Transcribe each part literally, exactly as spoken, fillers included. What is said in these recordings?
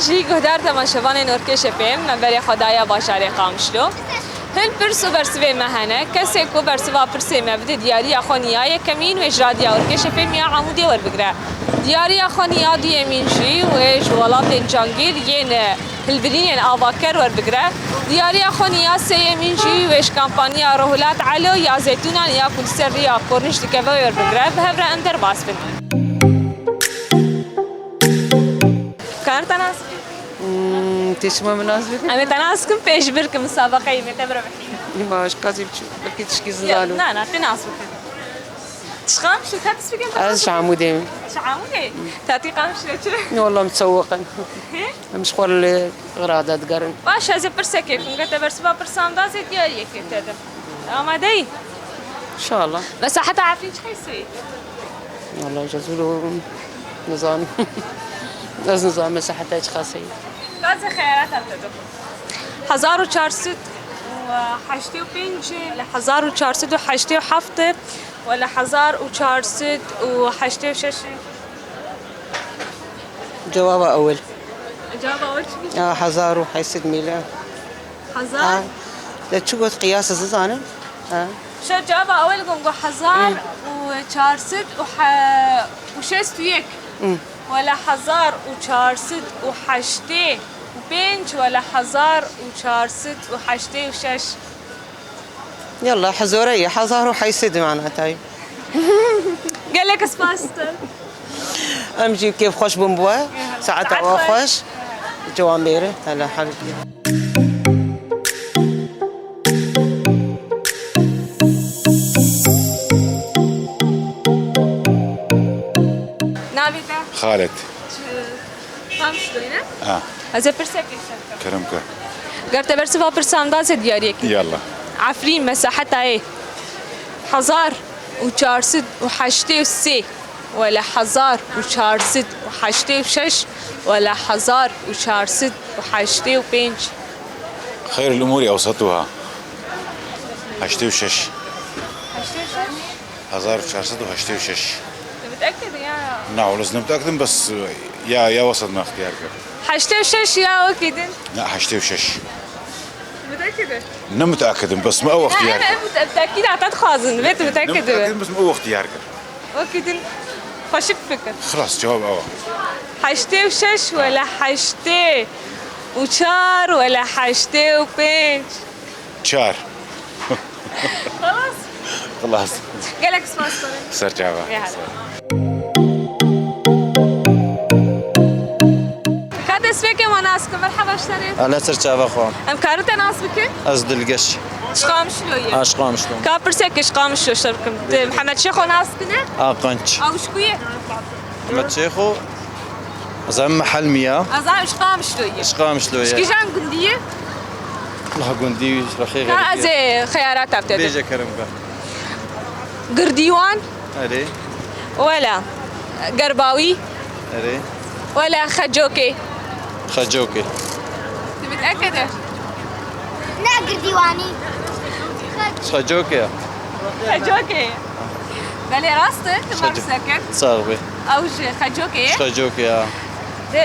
Jî guhdar temaşevanên Orkê Şefê, me berê xwe daye bajarê Qamişlo. Hin pirs û bersivê me hene. Kesê ku bersiva pirsê me bide diyariya xwe niya yekemîn wê ji Radya Orkê Şefê miya Amûdê werbigire. Diyariya xwe niya duyemîn jî wê ji welatên cangîr yên hilbirînên avaker werbigire. Diyariya xwe niya sêyemîn jî wê ji kampanya Rohilat Elo ya Zeytûnan ya ku li ser riya Kornîş dikeve werbigire. Bi hev re em derbas bin. Karin te nas bikin? Hmm, tê çima min nas bikin? Em ê te nas bikin, pêşbirk musabeqeyê me te birebihîne. Baş, qazî biçû. Belkî tişkî zizanim. Na, na, tê nas bikin. Tişkam şu, te pirs bikin, te Ez nas ji bikin. Amûdê me. Ji Amûdê? Te tî qam şu çi? Wala em sewiqin. He? Em ji xwe li Xirada digerin. Baş, ez ê pirsekê bikim. Ge te bersiva pirsan da, zê diyariyekê te dim. Amade yî? İnşallah. Mesaheta Efrîn çi qeyseyî? Wala ez û nizanim. Ez nizanim mesaheta çi qeyseyî. Gazê xeyarata te do. Hezar û çar sed û heştê û pênc, li hezar û çar sed û heştê û heft, we li hezar û çar sed û heştê û şeş. Cevaba ewil. Cevaba ewil çi bû? Ya, hezar û heşt sed mîle. Hezar? Ha. De çi got qiyas ez nizanim. Ha. Şo cevaba ewil got, got hezar û çar sed û he-, û şêst û yek. Hı. Wele hezar û çar sed û heştê û pênc, wele hezar û çar sed û heştê û şeş. Yalla, hezore ye, hezar û heşt sed mana tayî. Gelek spas te. Em jî kêf xweş bûn bi we. Saeta we xweş. Ciwan bêre. Hela, hebî. Navê te? Xalid. Çi, Qamişloyî ne? Ha. Ez ê pirsek kêşem. Kerem ke. Ger te bersiva pirsan da zê diyariyekî. Yalla. Efrîn mesaheta yê hezar û çar sed û heştê û sê. Wele hezar û çar sed û heştê û şeş, wele hezar û çar sed û heştê û pênc. خير الأمور أوسطها. Heştê û şeş. Heştê û şeş? Hezar û çar sed û heştê û şeş. Te miteekid ya? Na, wele ez ne miteekidim, bes ya, ya wesat me ixtiyar kir. Heştê û şeş ya wekî din? Na, heştê û şeş. Miteekid e? Ne miteekidim, bes me ew ixtiyar kir. Em, em mute-, tekîda te dixwazin, vê tu miteekid be. Ne miteekidim, bes me ew ixtiyar kir. Wekî din xweşik fikir. Xilas, cewab ew e. Heştê û şeş wele heştê û çar wele heştê û pênc. Çar. Xilas. Xilas. Gelek spas, Torê. Ser çava. Rêhat. Ka destpêkê me nas bikin, merheba ji te re. Hele ser çava xwe. Em karin te nas bikin? Ez Dilgeş. Ji Qamişlo yî. Ha, ji Qamişlo. Ka pirsek ji Qamişlo ji te bikim. Di Mihemed Şêxo nas bikine? A Qenç. Ew ji ku ye? Mihemed Şêxo. Ez em Mihelmî ya. Ez em ji Qamişlo yî. Ji Qamişlo ye. Ji kîjan gundî ye? Wela gundî rexê Ka ez xerîbî ye. Ê xeyarata te Bêje kerem be. Girdîwan. Erê. Wela Gerbawî. Erê. Wela Xecokê. Xecokê. Tu miteekid e? Ne Girdîwanî. Xecokê ya. Xecokê. Belê rast e, tu me Xeco-, qise kir. Sax be. Ew ji Xecokê ye. Ji Xecokê ya. Di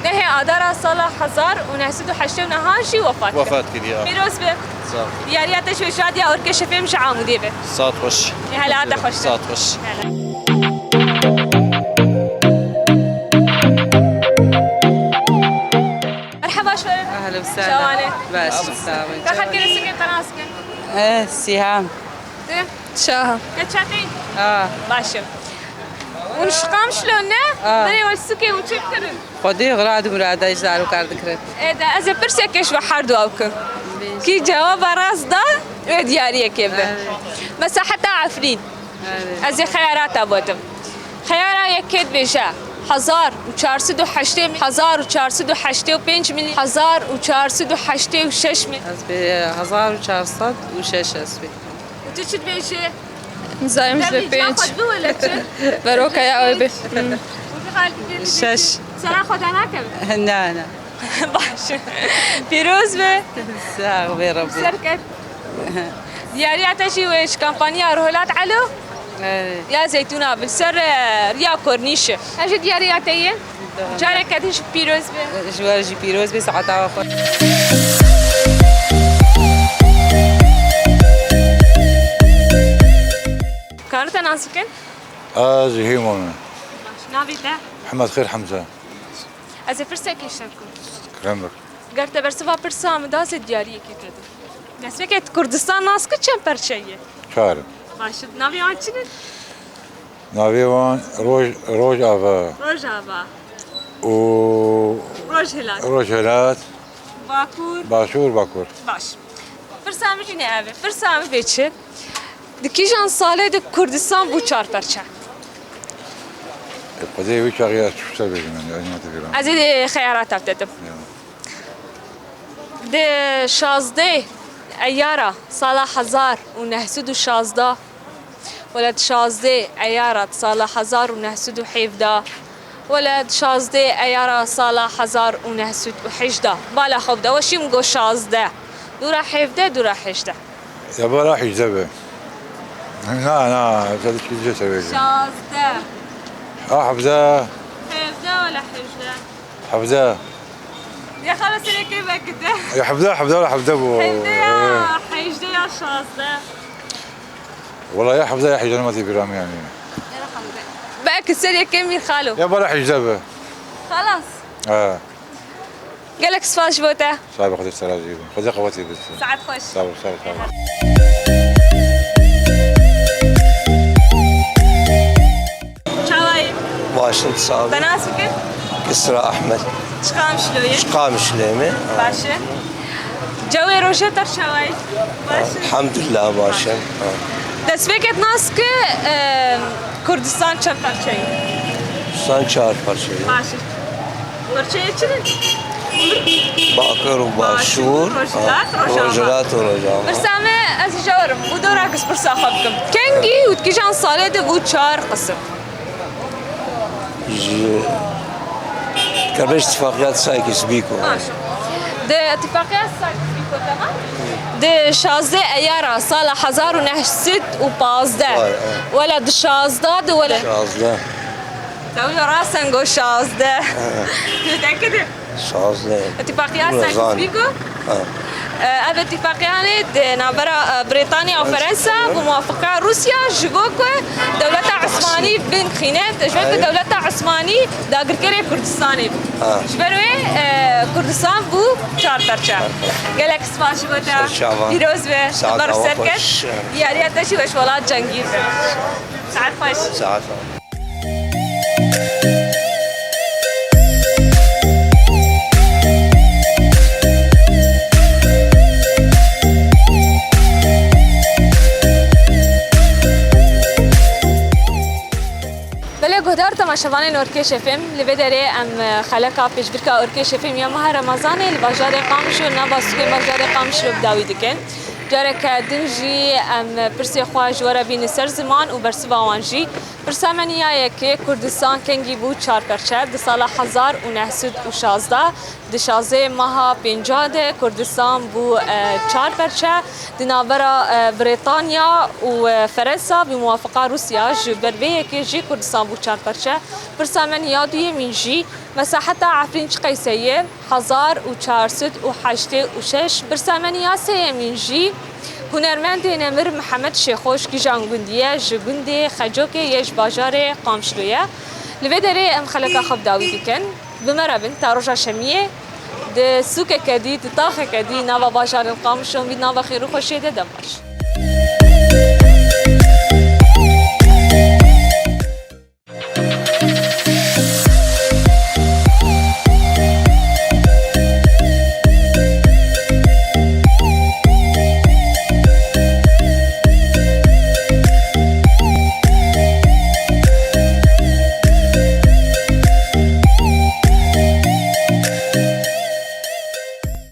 nehê Adara sala hezar û neh sed û heştê û neh jî wefat kir. Wefat kir ya. Pîroz be. Sağ ol. Diyariya te ji wê şadiya Orkê Şefê ji Amûdê be. Saet xweş. Ê, hela te xweş. Saet xweş. Hela. Merheba şoyê. Ehlen ve sehlen. Şawane. Baş, sağ olun. Ka xelkê Rêsûkê te nas bikin? Eh, Sîham. Te? Şaha. Te çatê? Ha. Baş e. Hûn ji Qamişlo ne? Ha. Berê we li sûkê hûn çi dikirin? Xwedê xwe radî mirada ji zarokar dikirin. Ê de, ez ê pirseke ji we herdu ew kim. Bêj. Kî cewaba rast da, wê diyariyekê be. Evet. Mesaheta Efrîn. Evet. Ez ê xeyarata bodim. Xeyara yekê dibêje, hezar û çar sed û heştê, hezar û çar sed û heştê û pênc milî, hezar û çar sed û heştê û şeş milî. Ez bê hezar û çar sed û şeş ez bê. Û tu çi dibêjî? Nizam ji pênc. Xwe biwile çi? Veroka ya wê bê. Şeş. Sera xwe danakeve. Na, na. Baş. Pîroz be. Sax be Rabbî. Serket. Diyariya te jî wê ji kampanya Rohilat Elo? Evet. Ya Zeytûna bi ser, e, riya Kornîşê. Ev jî diyariya te ye? Careke din jî pîroz be. Ji we jî pîroz be, saeta we xweş. Karin te nas bikin? Ez Hîmo me. Baş. Navê te? Mihemed Xêr Hemze. Ez ê pirsek kêşev kim. Kerem bik. Ger te bersiva pirsa min da, ez ê diyariyekê te dim. Destpêkê tu Kurdistan nas kî çend perçe ye? Çar. Baş. Navê wan çi ne? Navê wan Roj-, Rojava. Rojava. Û Rojhilat. Rojhilat. Bakur. Başûr, Bakur. Baş. Pirsa min jî ne ev e. Pirsa min vê çi? Di kîjan salê de Kurdistan bû çar perçe? E, xwedê wî çaxê ez çi bêjim, yani, ez nate bîra. Ez ê xeyara te bidim. Ya. Di şazdeh eyara sala hezar û neh sed û şazdeh, wele di şazdeh eyara sala hezar û neh sed û hevdeh, wele di şazdeh eyara sala hezar û neh sed û hejdeh. Bala xwe bide, we şîm go şazdeh. Dûra hevdeh, dûra hejdeh. Ya bala hejdeh be. Na, na, ez çi diyeceğim. Şazdeh. Ha, hevdeh. Hevdeh wele hejdeh. Hevdeh. Ya xala, serê kê vekide. Ya hevdeh, hevdeh, hevdeh bû. Hevdeh ya, hejdeh ya şazdeh. Wala ya hevdeh ya hejdeh, nate bîra min yani. Belki serê kê mîr xalo. Ya bala hejdeh be. Xalas. Ha. Gelek spas ji bo te. Sağ ol, Xwedê ser razî bin. Xwedê qewetê bidin. Saet xweş. Sağ ol, sağ ol, sağ ol. Çawa yî? Baş in, sağ ol. Te nas bikin? Kisra Ahmed. Çi Qamişlo yî? Ji Qamişlo me. Baş e. Cewê rojê te çawa yî? Baş e. Elhamdülillah, baş e. Ha. Destpêkê tu nas kî, e, Kurdistan çend parçe ye? Kurdistan çar parçe ye. Baş e. Parçeyê çi ne? Bakur û Başûr, Başûr, Rojhilat, ha, Rojava. Rojhilat û Rojava. Pirsa me, ez ji we re, û dora gispirsa xwe bikim. Kengî û di kîjan salê de bû çar qisim? Ji Kerbeş Tifaqiyat Sykes-Picot. Baş. Di Tifaqiyat Sykes-Picot, tamam? Di şazdeh eyara sala hezar û neh sed û pazdeh. Vay, evet. Wele di şazdeh de wele. Şazdeh. Te wilo rasten got şazdeh. Evet. Tu tekidî? Şazdeh. Îtîfaqiya Sykes-Picot. Ha. E, ev îtîfaqiyanê di navbera, e, Brîtanya û Fransa bi muwafiqa Rûsya ji bo ku dewleta Usmanî binxîne, ji bo ku dewleta Usmanî dagirkerê Kurdistanê bû. Ha. Ji ber wê, e, Kurdistan bû çar perçe. Gelek spas ji bo te. Pîroz be. Saet xweş. Diyariya te jî weş welat cengî be. Saet xweş. Saet xweş. Belê guhdar temaşevanên Orkêş F M, li vê derê em, e, xeleka pêşbirka Orkêş F M ya meha Remezanê li bajarê Qamişlo, nava sûkê bajarê Qamişlo bi dawî dikin. Careke din jî em pirsê xwe ji we re bînin ser ziman û bersiva wan jî. Pirsa me niya yekê, Kurdistan kengî bû çar perçe? Di sala hezar û neh sed û şazdeh, di şazdeh meha pênca de Kurdistan bû, e, çar perçe. Di navbera, e, Brîtanya û, e, Fransa bi muwafiqa Rûsya, ji ber vê yekê jî Kurdistan bû çar perçe. Pirsa me niya duyemîn jî, mesaheta Efrîn çi qeyse ye? Hezar û çar sed û heştê û şeş. Pirsa me niya sêyemîn jî, hunermendê nemir Mihemed Şêxo ji kîjan gundî ye? Ji gundê Xecokê ye, ji bajarê Qamişlo ye. Li vê derê em xeleka xwe bi dawî dikin. Bi me re bin ta roja şemiyê di sûkeke dî, di taxeke dî, nava bajarên Qamişlo, bi nava xêr û xweşiyê de dem baş.